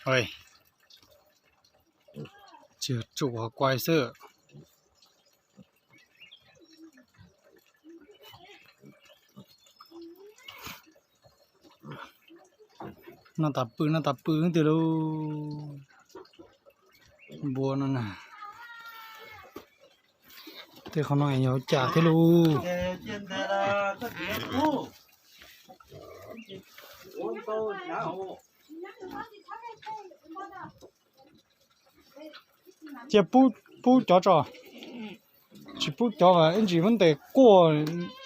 Oi, tsis tsum qhov kuai xwb. Noj tas pw, noj tas pw tiag lauj. Npua no na. Tej qhov no yog cas thiab lauj? Cia pub cov tso, tsis pub cov mas ib ntsis muab ntes quaj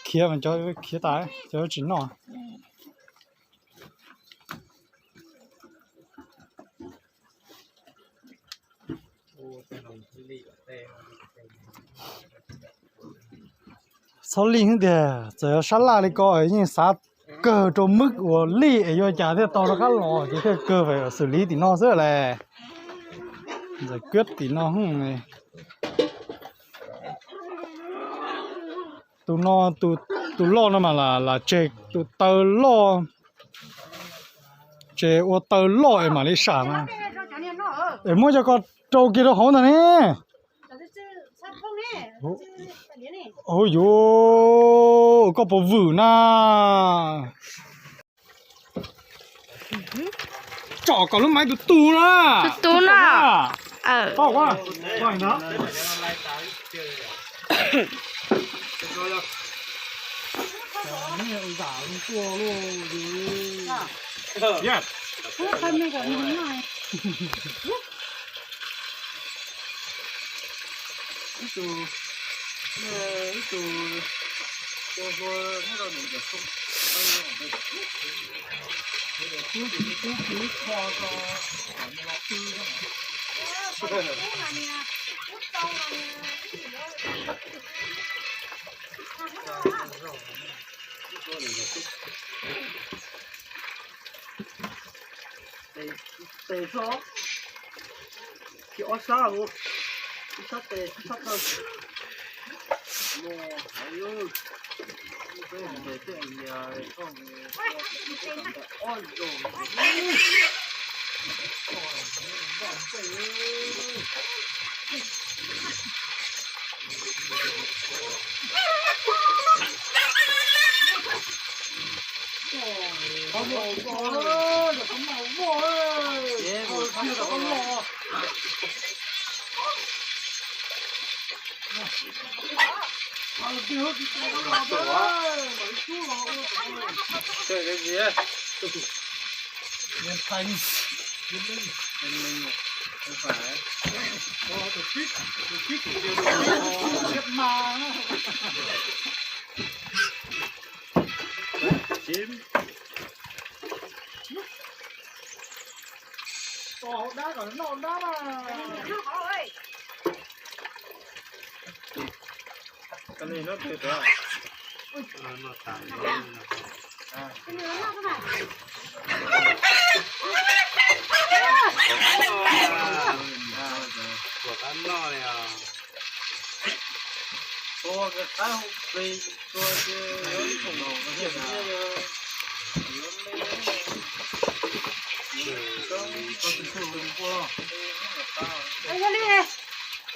khiav mas cov khiav tas, cov tsis noj. Txhob lij tiag, txawm yog sab laj li ko yeej xav kawg rau mwb uas lij es yuav cas thiaj tau rov qab los ces thiaj kawg, fais xws li tim no xwb las. Ntxawm kiab tim no. Tus no, tus loj no mas lam tseg tus taw loj, tseg ua taw loj es mam li sam mas. Es muab cov ko rau kiag rau hauv ntag ne. Hu yuav, koj puas vwm na? Tsom kom lub maiv tus tu na. Tus tu na. Tes tso, tsis ob sab, ib sab tes ib sab taw. Yog li,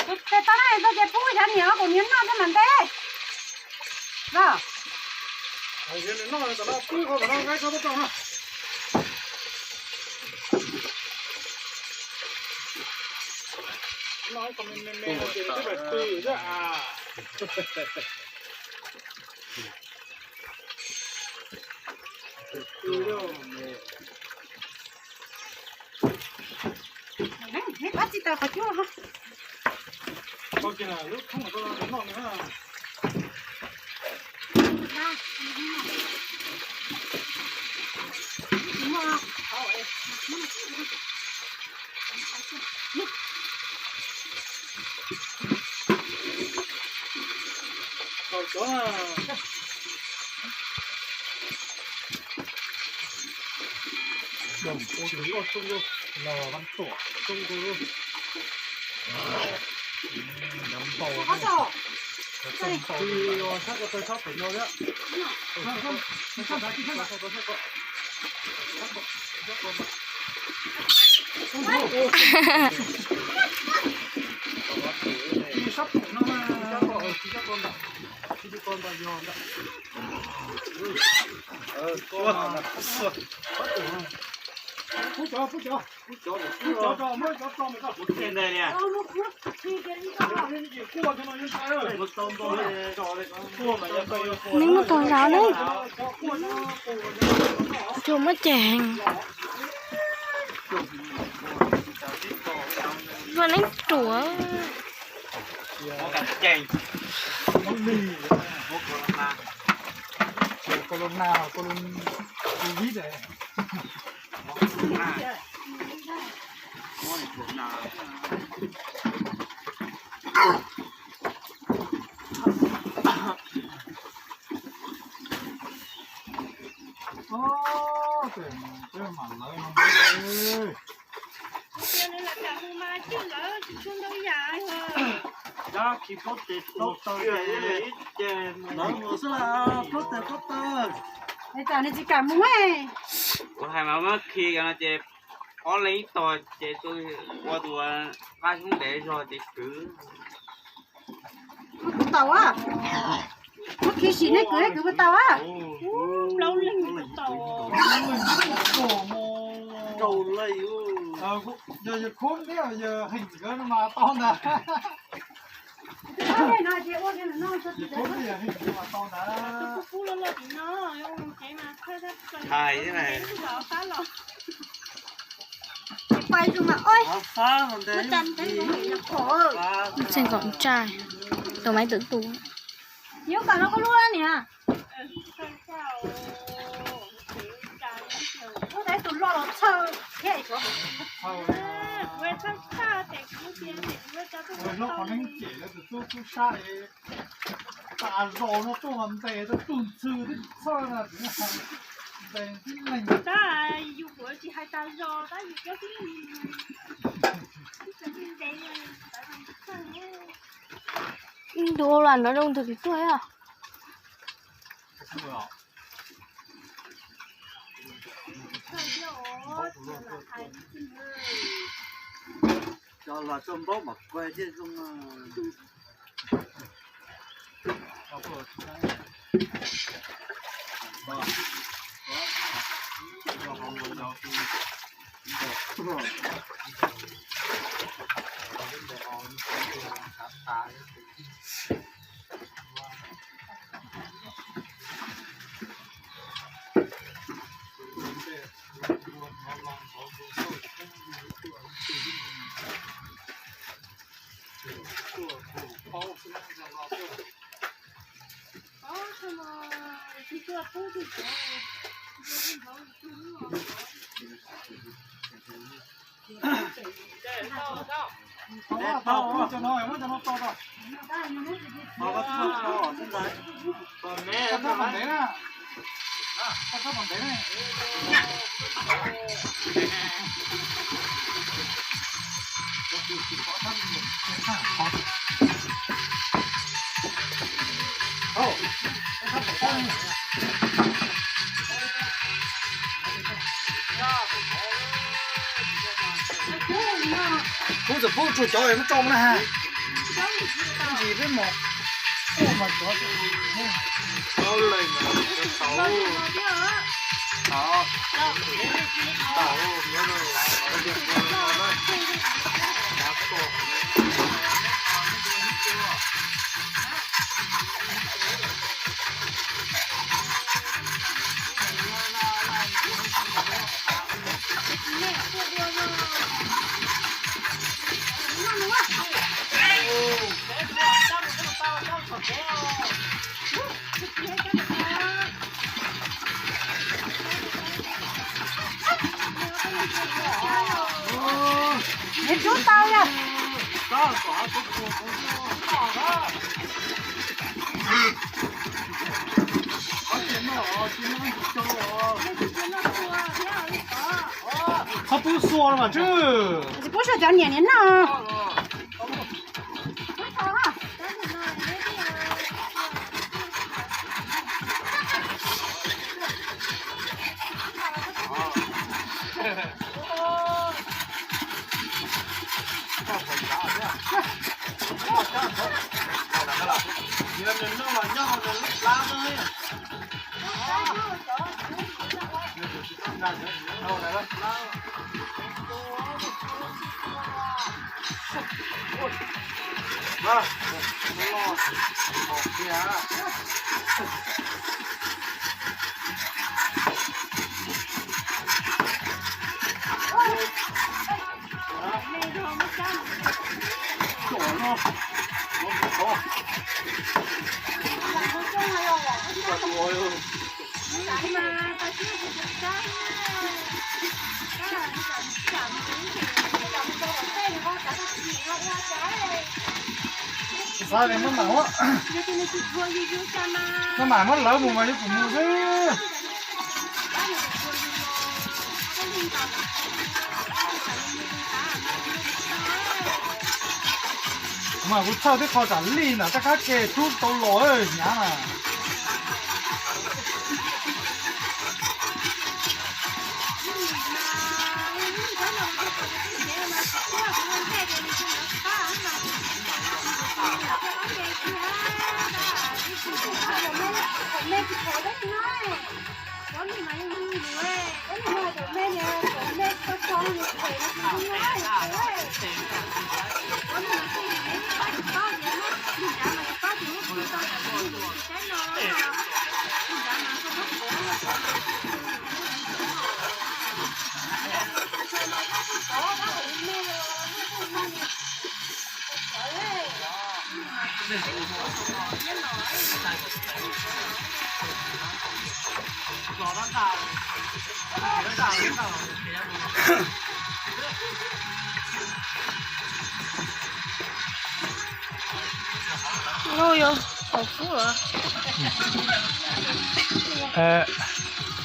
tus tes tau na, tau ces pub cov niam, kuv niam noj thiab mam ntes. Neb muab tog zov ne. Tsuas muab ceg. Vaj neeb ruam. Ua hais mas muab khi no ces ob leeg ib tog ces ua tus qab xyoob ntev zog ces kwv. Kuv tau a. Muab khi sim nej kwv kwv kuv tau a. Plaub leeg tau. Yog yawg Khub thiab yawg Heem nkawd no mas tau ntag. Yawg Khub thiab yawg Heem nkawd mas tau ntag. Hais thiab na. Tseem kom tsaij, tus maiv twm tu. Yuav kom no koj lub niam. Tus loj los txhawj thiab. Tus loj qhov neeb cem lawv tus tub tub sab tas zos no tuaj mas ntes tau tug ntxhw twb txhawj na. Ntes tib leeg. Tab yus kuv tsis hais tas zos tab yus cov tib leeg. Ntu ua las nrov zoo ntawm tim tuaj. Cov los tau npaub mas kuag thiaj zoo. Kuv txawm pub tsuas cov muab tso na ha. Ntsis peb mos. Niam rub tau yog. Txhob pub xua los mas tswb. Tsis pub xua cov niam niam noj. Xav tias maj mam, maj mam muab lawv mus mas yuav tsum mus xwb. Mas kuv txhawj tib qho tsam lij ntawm rab qab ke rub tau los hnyav na.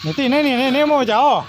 Niam tij, neb niam neb muaj cas os?